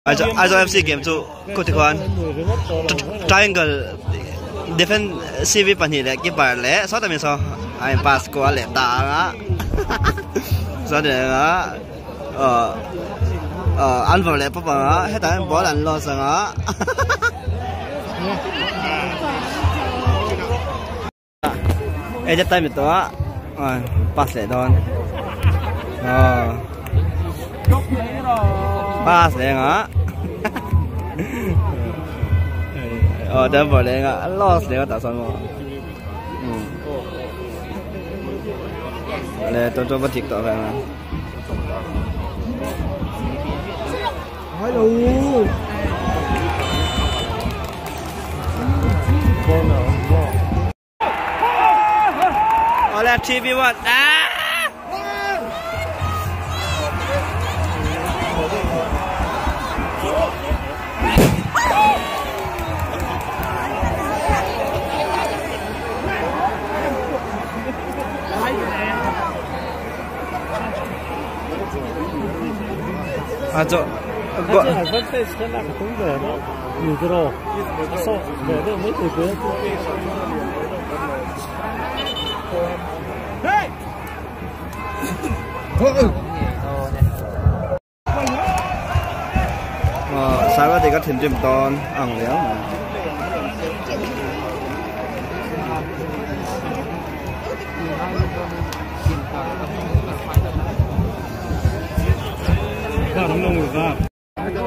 Aizawl FC game chu khuti khuan triangle defensive pahnih leh keeper leh sawta mi saw a in pass kual leh ta ang a chuan leh ang a ahh ahh an vawrh leh pawp ang a hetah hian ball an lost ang a. Eject time ito ah. Pass leh dawn. Oh. Pass leh nga. Oh, dan bo leh nga. Lost leh nga ta san mo. Le ton ton ba tik to ve nga. Hello. Hola TV1. Ah! A cho Sao thì có thêm chim ton ăn liễu mà.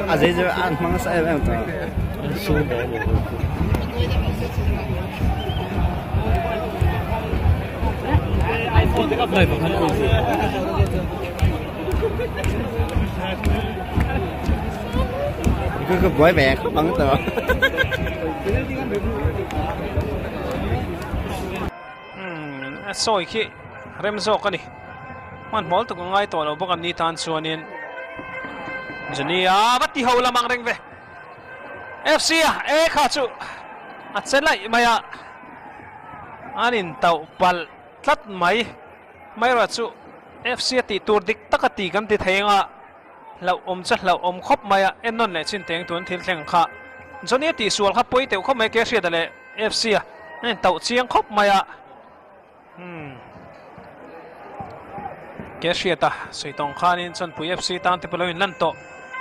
À dễ dễ ăn măng sẽ em ta. Cứ cứ bói bè không bằng tờ. Sawi khi rem zawk a ni. Hmanhmawh tuk a ngai tawh lo bawk an ni tan chuanin Johnny-a va ti ho lam ang reng ve. FC-a e kha chu a che laih mai a, an intauh palh tlat mai. Amaherawhchu chu FC-a tih tur dik tak a ti kan ti thei ang a, hlauhawm chu hlauhawm khawp mai a, ennawn leh chin teng tun thil thleng kha Johnny-a tihsual kha pawi teuh khawp mai ke hriata leh FC-a an intauh chiang khawp mai a. Umm. Ke hriata sawi tawng khanin Chawnpui FC tan te pawh lo inlan tawh.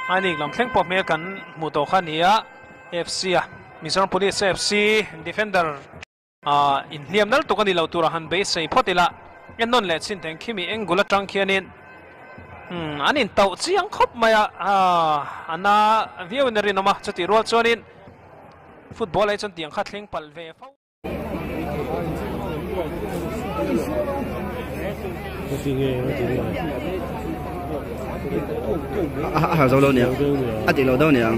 I League lam thleng pawh hmel kan hmuh tawh kha a ni a, FC a Mizoram Police FC defender ah inhliam nal tuk a ni lo tura han beisei phawt ila ennawn leh chin teng khimi angle atang khianin umm an intauh chiang khawp mai a, ah a na viau in a rinawm a, chutih rual chuanin football ah hi chuan tiang kha thleng palh ve fo. A har zo lo nia a tih lo deuh nia.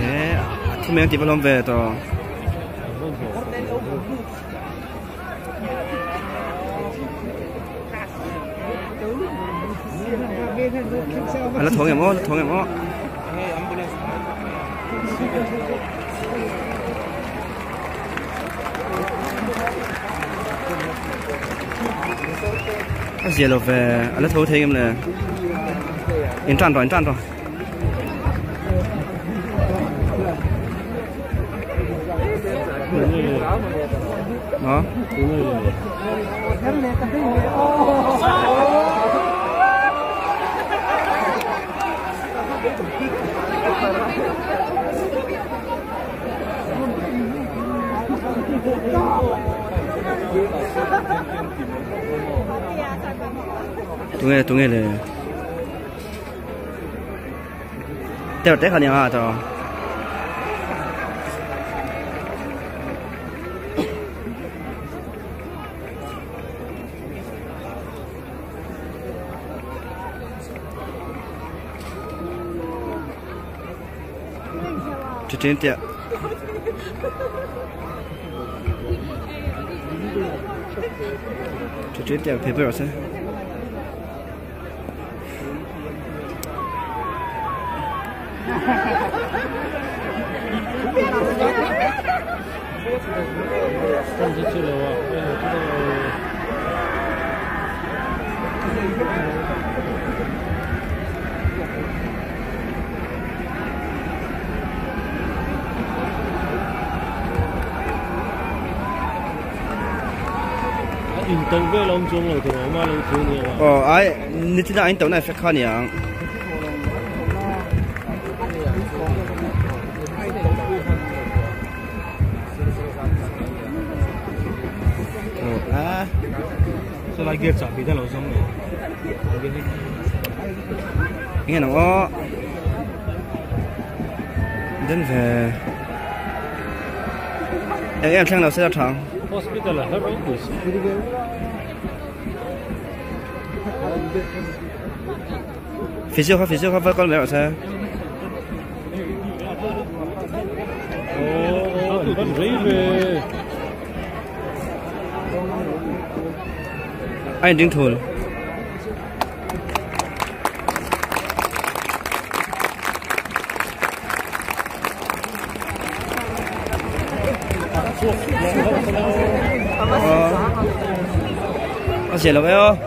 He a thu meng tih va hlawm ve tawh. A la tho ngem aw, la tho ngem aw. A zia lo ve, a la tho thei ngem le. In tan rawh, in tan rawh. Đó. Tunge tunge le. Teo te khani ha to. Chitin tia. Chitin tia paper se. Aw ai nichina a intawhna effect kha aniang. Nghe nó có đến về em em xem nào sẽ ra thẳng Hospital là hết rồi. Phía trước con mẹ sao? Anh đứng thù. Ờ, nó xỉa là vậy không?